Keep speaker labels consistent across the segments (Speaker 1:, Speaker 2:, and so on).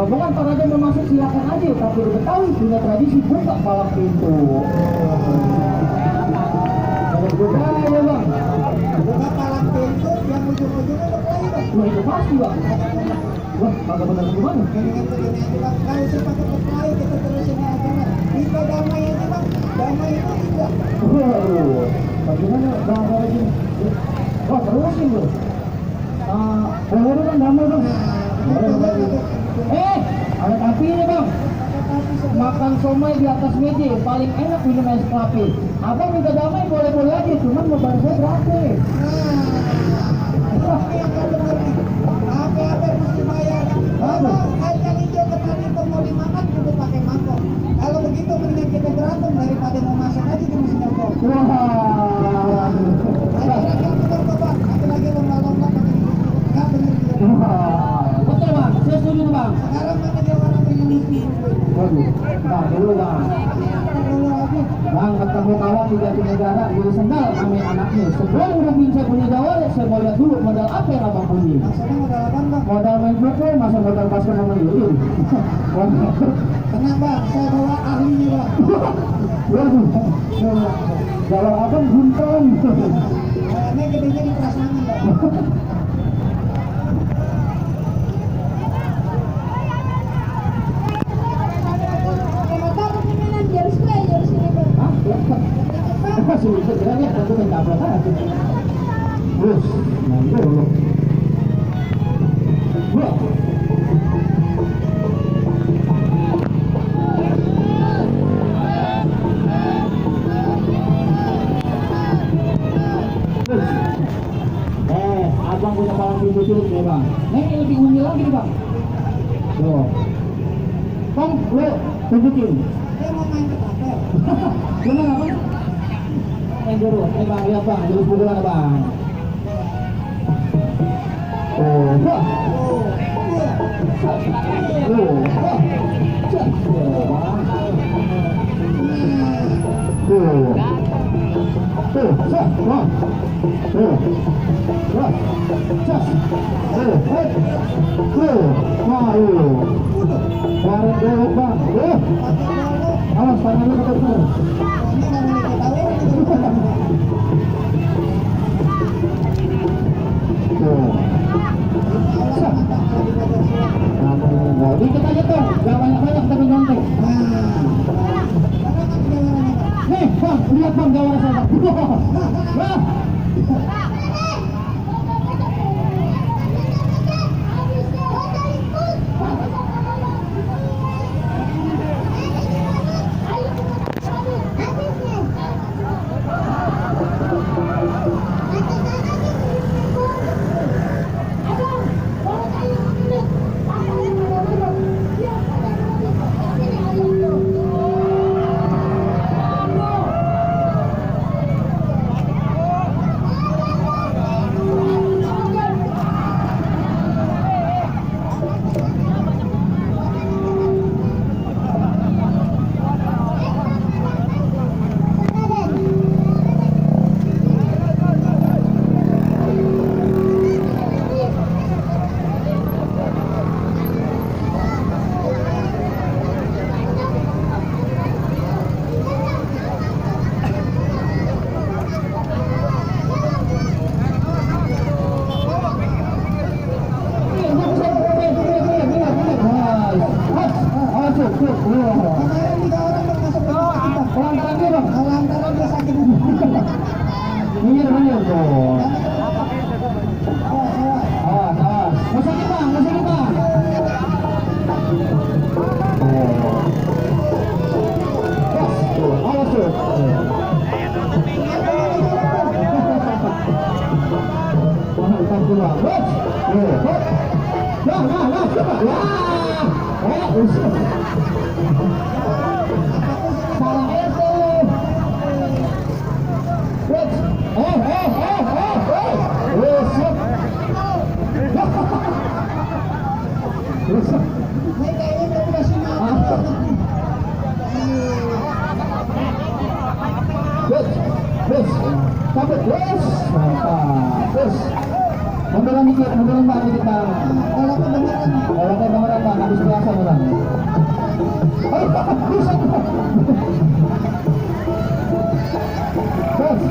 Speaker 1: Bukan para ada mau masuk silakan aja, tapi di Betawi punya tradisi buka palang pintu. Ada budaya bang.
Speaker 2: Buka palang pintu yang ujung-ujungnya berkelahi bang.
Speaker 1: Wah itu pasti bang. Wah kagak benar gimana?
Speaker 2: Dengan begini aja bang, kalau usah pakai berkelahi kita terusin aja bang. Kita damai aja bang, damai itu tidak.
Speaker 1: Waduh, bagaimana bang lagi? Wah terusin bro. Boleh bang damai bang. Ada tapi ini bang. Makan somai di atas meja paling enak minum es kopi. Abang minta damai boleh-boleh aja, cuman beban saya gratis.
Speaker 2: Apa mesti bayar? Kalau kacang hijau ketan itu mau dimakan kudu pakai mangkok. Kalau begitu mendingan kita berantem daripada mau masak aja di mesin dapur.
Speaker 1: Wah.
Speaker 2: Lagi-lagi bener kok bang, lagi-lagi lomba-lomba pakai nggak bener juga.
Speaker 1: Betul bang, saya setuju bang.
Speaker 2: Sekarang mana dia orang yang mesti.
Speaker 1: Waduh, nah dulu bang. Bang ketemu kawan di Jatinegara, beli sendal sama anaknya. Sebelum Rubin saya punya jawab, saya mau lihat dulu modal apa yang abang punya.
Speaker 2: Maksudnya modal apa bang?
Speaker 1: Modal main football, masa modal basket sama Yuli.
Speaker 2: Tenang bang, saya bawa ahlinya bang.
Speaker 1: Waduh, kalau abang buntung.
Speaker 2: Ini gedenya di prasmanan bang.
Speaker 1: Sulit sebenarnya aku mentabrak aja. Terus, nanti dulu. Wah. Abang punya palang pintu cilik nih bang. Nah ini lebih unggul lagi nih bang. Tuh. Bang, lo tunjukin.
Speaker 2: Saya mau main ketapel.
Speaker 1: Gimana bang? Jurus, bang, lihat bang, jurus pukulan bang. Oh, wah. Oh, wah. Awas tangannya betul. Dikit aja tuh, gak banyak-banyak tapi nyontek. Nih bang, lihat bang gawar saya bang. terus cabut terus mantap terus munduran dikit bang dikit bang kalau kedengeran bang habis biasa bang bisa terus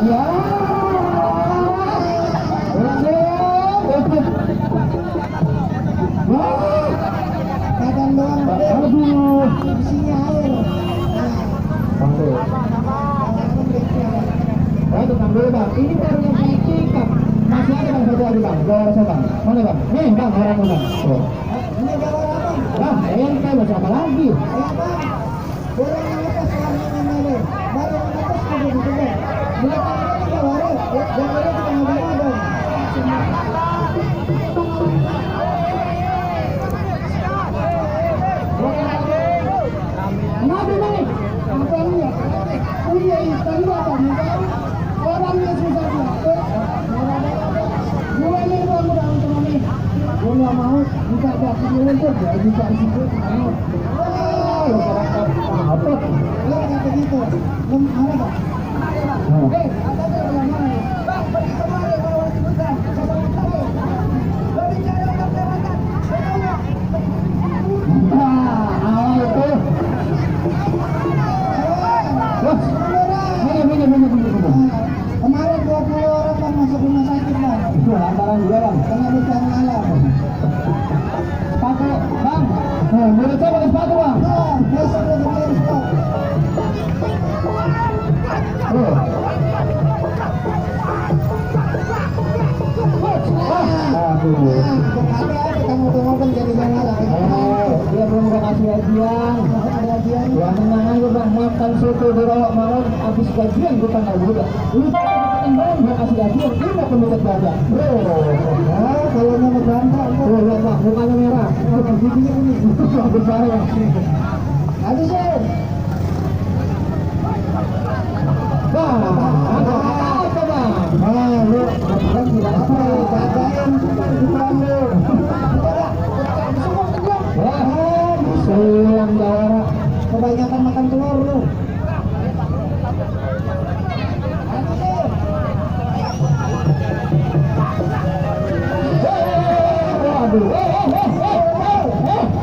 Speaker 1: ya
Speaker 2: kadang doang
Speaker 1: aduh
Speaker 2: isinya air.
Speaker 1: Oh, tenang dulu bang, ini baru yang diikat. Masih ada bang, satu lagi bang, jawara saya bang. Mana bang? Nih bang, orangnya bang. Tuh.
Speaker 2: Ini jawara bang.
Speaker 1: Nah, ente mau siapa lagi?
Speaker 2: Ya bang, boleh mengatas selama ini baru mengatas kudu ditutup. Bila tangan jawara, jawara kita ngomong-ngomong.
Speaker 1: Kenapa bang?
Speaker 2: Apanya? Iya, tadi apa? Orangnya susah diatur. Mulai bang, udah untuk kami. Gue nggak mau bisa bagi untuk ya bisa isinya mau.
Speaker 1: Apa?
Speaker 2: Lo nggak begitu. Belum ada bang. Ada yang mana? Bang, pergi kemana? Kalau masih bukan. Coba tahu. Lo bicara untuk lewatan.
Speaker 1: Nah, awal itu. Ini.
Speaker 2: Kemarin 20 orang bang masuk rumah sakit bang.
Speaker 1: Itu lantaran dia bang.
Speaker 2: Kena bencana alam.
Speaker 1: Sepatu bang. Boleh coba sepatu bang.
Speaker 2: Besok udah beliin stok.
Speaker 1: Aduh.
Speaker 2: Hati-hati kamu ngomong jadi malah.
Speaker 1: Dia belum mau kasih gajian. Ya menang aja bang, makan soto dorok malam habis gajian gue tanggal muda. Lu kan bang, gue kasih gajian, lu mau penutup badan.
Speaker 2: Kalau mau bangga,
Speaker 1: Tuh lihat bang, mukanya merah. Giginya ini, besar ya.
Speaker 2: aduh sih.
Speaker 1: Bang, apa bang? Lu kan tidak apa,
Speaker 2: Jagain bukan lu.
Speaker 1: Siang jawara.
Speaker 2: Kebanyakan makan telur lu.
Speaker 1: Aduh,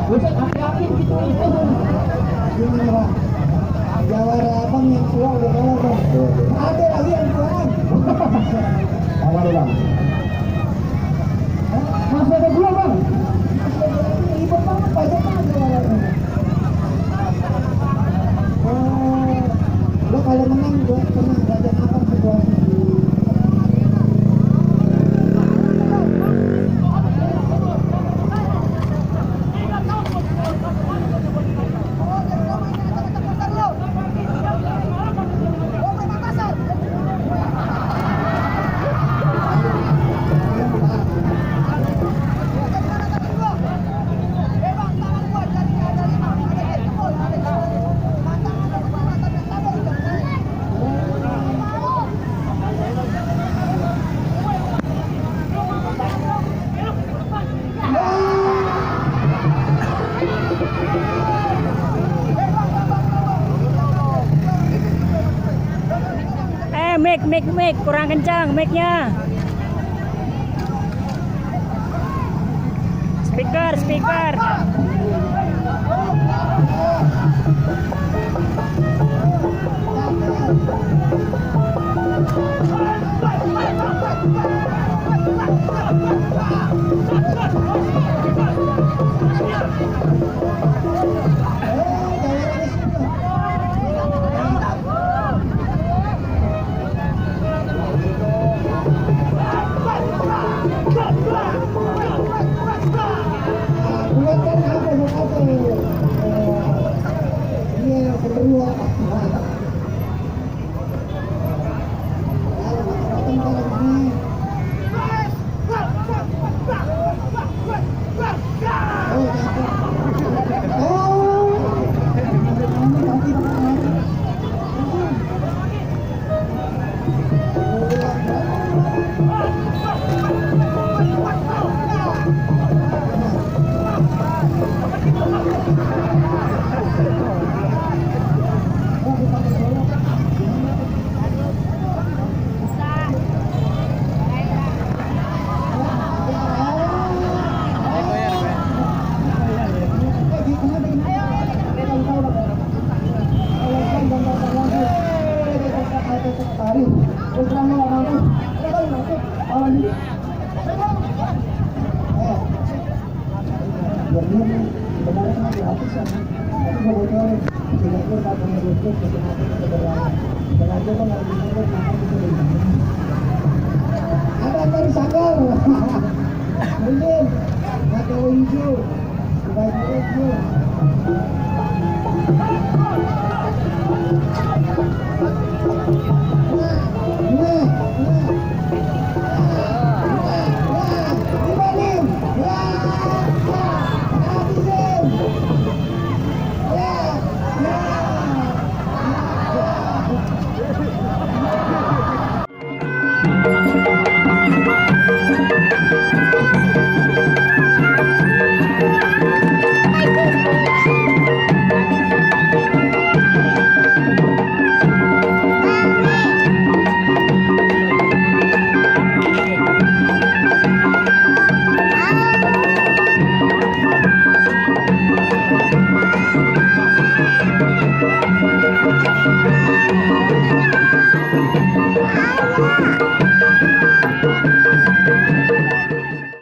Speaker 1: buset hati-hati gitu.
Speaker 2: Ini bang, jawara abang yang tua udah kalah bang. Ada lagi yang tuaan.
Speaker 1: Apa nih bang? Masih ada dua bang.
Speaker 2: Ribet banget banyak banget jawarannya. Lo kalau menang gue tenang, gak ada apa situasi.
Speaker 3: Mic kurang kencang mic-nya. Speaker.
Speaker 2: Buatkan apa Ada dari Sanggar. Mungkin, nggak tahu hijau. Sebagai